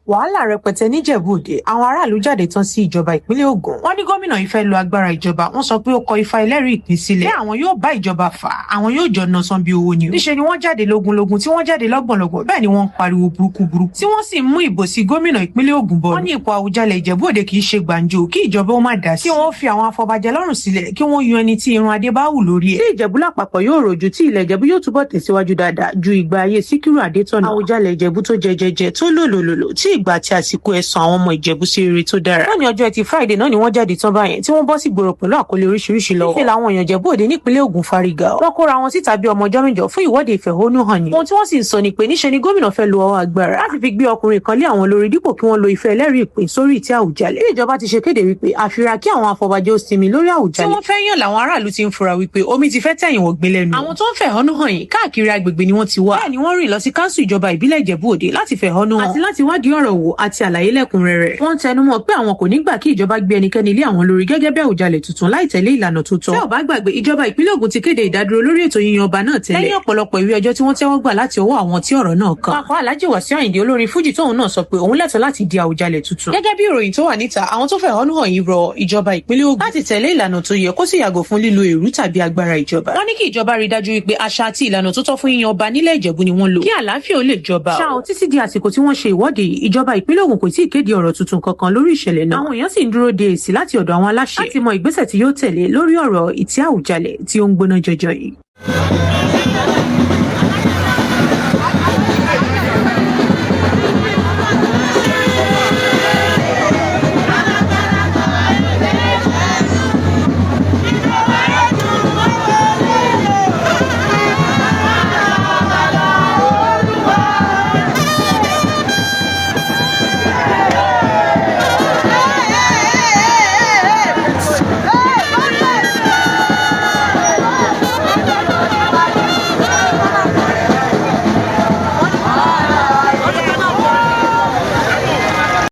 Wàhálà rẹpẹtẹ nìjẹ̀bú-òde. Àwọn aráàlú jáde tán sí ìjọba ìpínlẹ̀ Ògùn. Wọ́n ní gómìnà yìí fẹ́ lo agbára ìjọba. Wọ́n sọ pé ó kọ ifá ẹlẹ́rìí ìpín sílẹ̀ pé àwọn yóò bá ìjọba fà á, àwọn yóò jọ ná san bí owó ni o. Níṣe ni wọ́n jáde lógúnlógún, tí wọ́n jáde lọ́gbọ̀nlọ́gbọ̀n. Bẹ́ẹ̀ ni wọ́n ń pariwo burúkú burúkú, tí wọ́n sì ń mú ìbò sí gómìnà ìpínlẹ̀ Ògùn bọ̀. Wọ́n ní ipò Àwùjalẹ̀ Ìjẹ̀bú-Òde kì í ṣe gbàǹjo, kí ìjọba ó má dá sí, kí wọ́n fi àwọn afọbajẹ lọ́rùn sílẹ̀, kí wọ́n yan ẹni tí irun adé bá wù lórí ẹ̀, tí Ìjẹ̀bú lápapọ̀ yóò rojú, tí ilẹ̀ Ìjẹ̀bú yóò túbọ̀ tẹ̀síwájú dáadáa ju ìgbà ayé Síkírù Adétọ̀nà, Àwùjalẹ̀ Ìjẹ̀bú tó jẹjẹjẹ tó lòlòlòlò, tí ìgbà àti àsìkò ẹ̀sán àwọn ọmọ Ìjẹ̀bú sí rere tó dára. Wọ́n ní ọjọ́ Ẹtì Friday náà ni wọ́n jáde tán báyẹn, tí wọ́n bọ́ sí gbòòrò pẹ̀lú àkọlé oríṣiríṣi lọ́wọ́. Níṣẹ́ làwọn èèyàn Ìjẹ̀bú Òde nípínlẹ̀ Ògùn fárígá. Wọ́n kóra wọn síta bí ọmọ ọjọ́ mẹ́jọ fún ìwọ́de ìfẹ̀hónúhàn ni. Ohun tí wọ́n sì ń sọ ni pé níṣe ni gómìnà fẹ́ lo ọwọ́ agbára láti fi gbé ọkùnrin kan lé àwọn lórí dípò kí wọ́n lo ìfẹ́ ẹlẹ́rìí ìpín sórí ìtẹ́ Àwùjalẹ̀. Bí ìjọba ti ṣe kéde wípé àfira kí àwọn afọbajẹ ó sinmi lórí Àwùjalẹ̀ tí wọ́n fẹ́ yàn, làwọn aráàlú ti ń fura wípé omi ti fẹ́ tẹ̀yìn wọ̀gbìn lẹ́nu. Àwọn tó ń fẹ̀hónú hàn yìí, káàkiri agbègbè ni wọ́n ti wá. Bẹ́ẹ̀ ni wọ́n rìn lọ sí káńsù ìjọba ìbílẹ̀ Ìjẹ̀bú Òde láti fẹ̀hónú hàn àti láti wádìí ọ̀rọ̀ wò àti àlàyé lẹ́kùnrẹ́rẹ́. Wọ́n tẹnumọ́ pé àwọn kò ní gbà kí ìjọba gbé ẹnikẹ́ni lé àwọn lórí gẹ́gẹ́ bí Àwùjalẹ̀ tuntun láì tẹ̀lé ìlànà tó tọ́. Tẹ́ ò bá gbàgbé, ìjọba ìpínlẹ̀ Ògùn ti kéde ìdádúró lórí ètò yíyan ọba náà tẹ́lẹ̀, lẹ́yìn ọ̀pọ̀lọpọ̀ ìwé ẹjọ́ tí wọ́n tẹ́wọ́ gbà láti ọwọ́ àwọn tí ọ̀rọ̀ náà kàn. Pàápàá Alhaji Wasiu Ayinde, olórin Fújì, tóun náà sọ pé òun lẹ́tọ̀ọ́ láti di Àwùjalẹ̀ tuntun. Gẹ́gẹ́ bí ìròyìn tó wà níta, àwọn tó fẹ̀hónú hàn yìí rọ ìjọba ìpínlẹ̀ Ògùn láti tẹ̀lé ìlànà tó yẹ, kó sì yàgò fún lílo èrú tàbí agbára ìjọba. Wọ́n ní kí ìjọba rí dájú wípé àṣà àti ìlànà tó tọ́ fún yíyan ọba nílẹ̀ Ìjẹ̀bú ni wọ́n lò, kí àlàáfíà ó lè jọba. Ṣá o, títí di àsìkò tí wọ́n ṣe ìwọ́de yìí, ìjọba ìpínlẹ̀ Ògùn kò tí ì kéde ọ̀rọ̀ tuntun kankan lórí ìṣẹ̀lẹ̀ náà. Àwọn èèyàn sì ń dúró de èsì láti ọ̀dọ̀ àwọn aláṣẹ láti mọ ìgbésẹ̀ tí yóò tẹ̀lé lórí ọ̀rọ̀ ìtẹ́ Àwùjalẹ̀ tí ó ń gbóná jọjọ yìí.